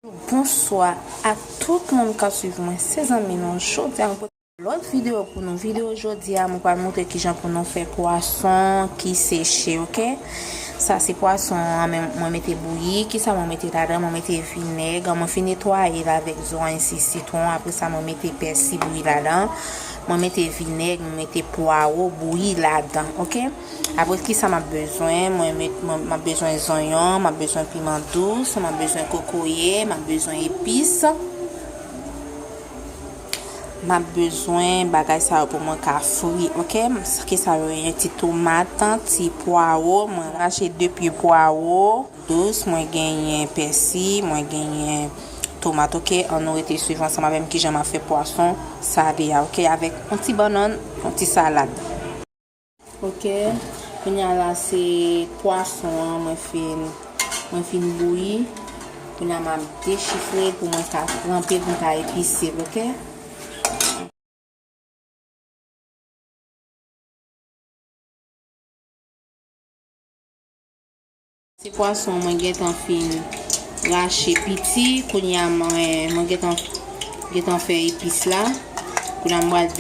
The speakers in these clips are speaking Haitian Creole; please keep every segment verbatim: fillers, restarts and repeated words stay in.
Bonswa a tout moun k ap swiv mwen, se zanmi nou. Jodi a, mwen pote lòt videyo pou nou. Videyo jodi a, mwen pral montre kijan pou nou fè pwason ki seche, oke? Sa se pwason an, men mwen mete bouyi. Kisa mwen mete ladan? Mwen mete vinèg. Mwen fin netwaye l avèk zoranj, sitwon. Apre sa, mwen mete pèsi bouyi ladan. Mwen mete vinèg, mwen mete pwawo bouyi ladan, oke? Apre, kisa m ap bezwen? Mwen met, mwen, m ap bezwen zonyon, m ap bezwen piman dous, m ap bezwen kokoye, m ap bezwen epis. M ap bezwen bagay sa yo pou mwen ka fri, oke? Sa ki sa yo ye? Ti tomat, ti pwawo, mwen rache de pye pwawo dous, mwen genyen pèsi, mwen genyen tomat, oke? Ann nou rete swiv ansanm avè m kijan m ap fè pwason sale a, oke? Avèk yon ti bannann, yon ti salad. Oke, kounye a la se pwason an mwen fin, mwen fin bouyi. Kounye a m ap dechifre l pou mwen ka tranpe l, pou m ka epise l, oke? Se pwason mwen gentan fin rache piti, kounye a mwen, mwen gentan, gentan fè epis la. Kounye a m pral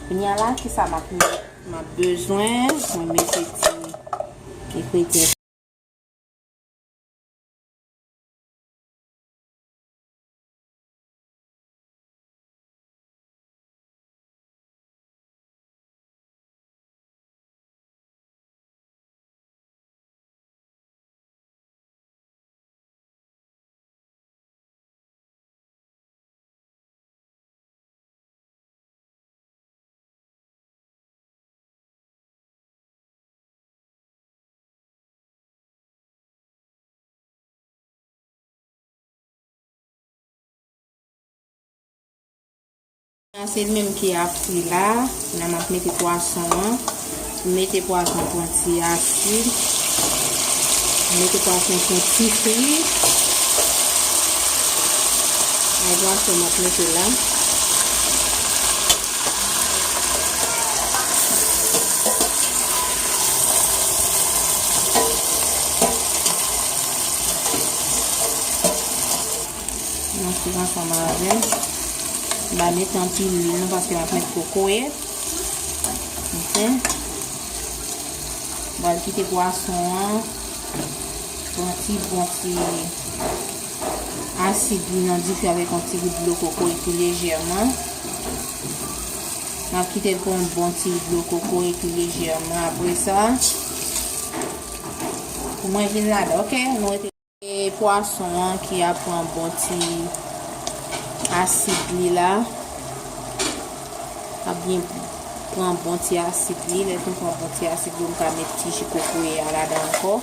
Kounye a la, kisa m ap met? M ap bezwen, mwen mete ti ekritè. Sa se li menm ki ap fri la. La m ap mete pwason an. Mete pwason pran ti asid. Mete pwason pran ti fri. Ay pwason m ap mete la. Nan sou ansanm avè m. M pa mete anpil lwil non, paske m ap met kokoye. Oke. M pral kite pwason an pran ti bon ti asid li nan dife avèk yon ti gout dlo kokoye tou lejèman. M ap kite l pran yon bon ti dlo kokoye tou lejèman. Apre sa, pou mwen vin ladan, oke? Nou rete. E pwason an ki ap pran bon ti asid li la. Ap byen pran bon ti asid li. Lè fin pran bon ti asid li, m ka met ti ji kokoye a ladan ankò.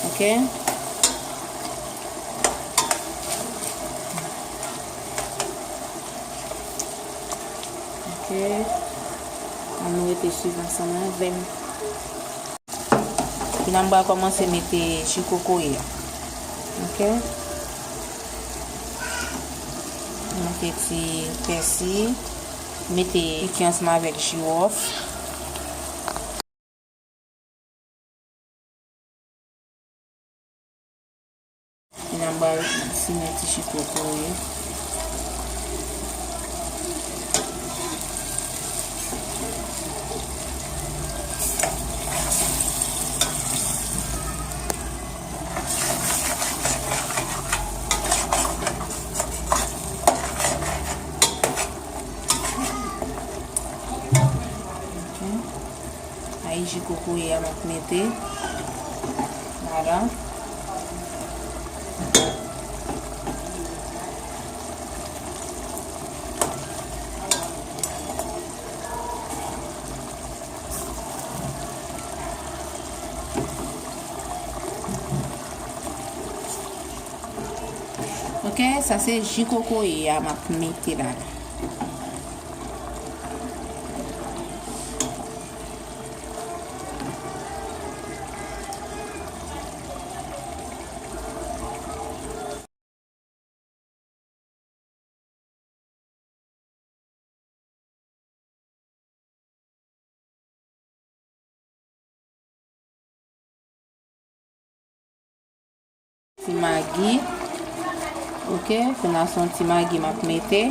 Oke. Oke. Ann nou rete swiv ansanm avè m. Kounye a m pral kòmanse mete ji kokoye a. Oke. Mete ti pèsi. Mete piki ansanm avèk jiwòf. Kounye a m pral simen ti ji kokoye. Ay ji kokoye a m ap mete ladan. Oke, sa se ji kokoye a m ap mete ladan. Ti magi. Ok, kounye a se yon ti magi m ap mete.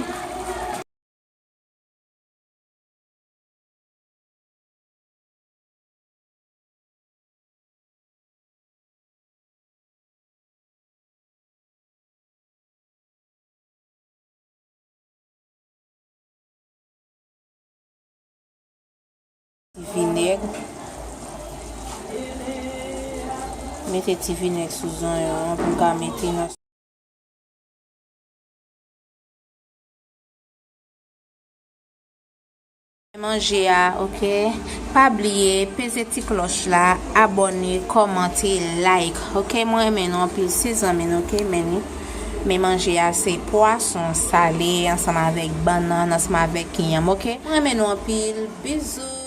Ti vinèg. Mete ti vinèg sou zonyon an pou m ka mete nan manje a, ok? Pa bliye peze ti klòch la, abòne, kòmante, like, ok? Mwen renmen nou anpil, se zanmi nou, ok? Men ni, men manje a se pwason sale ansanm avèk bannann, ansanm avèk yanm, ok? Mwen renmen nou anpil, bizou.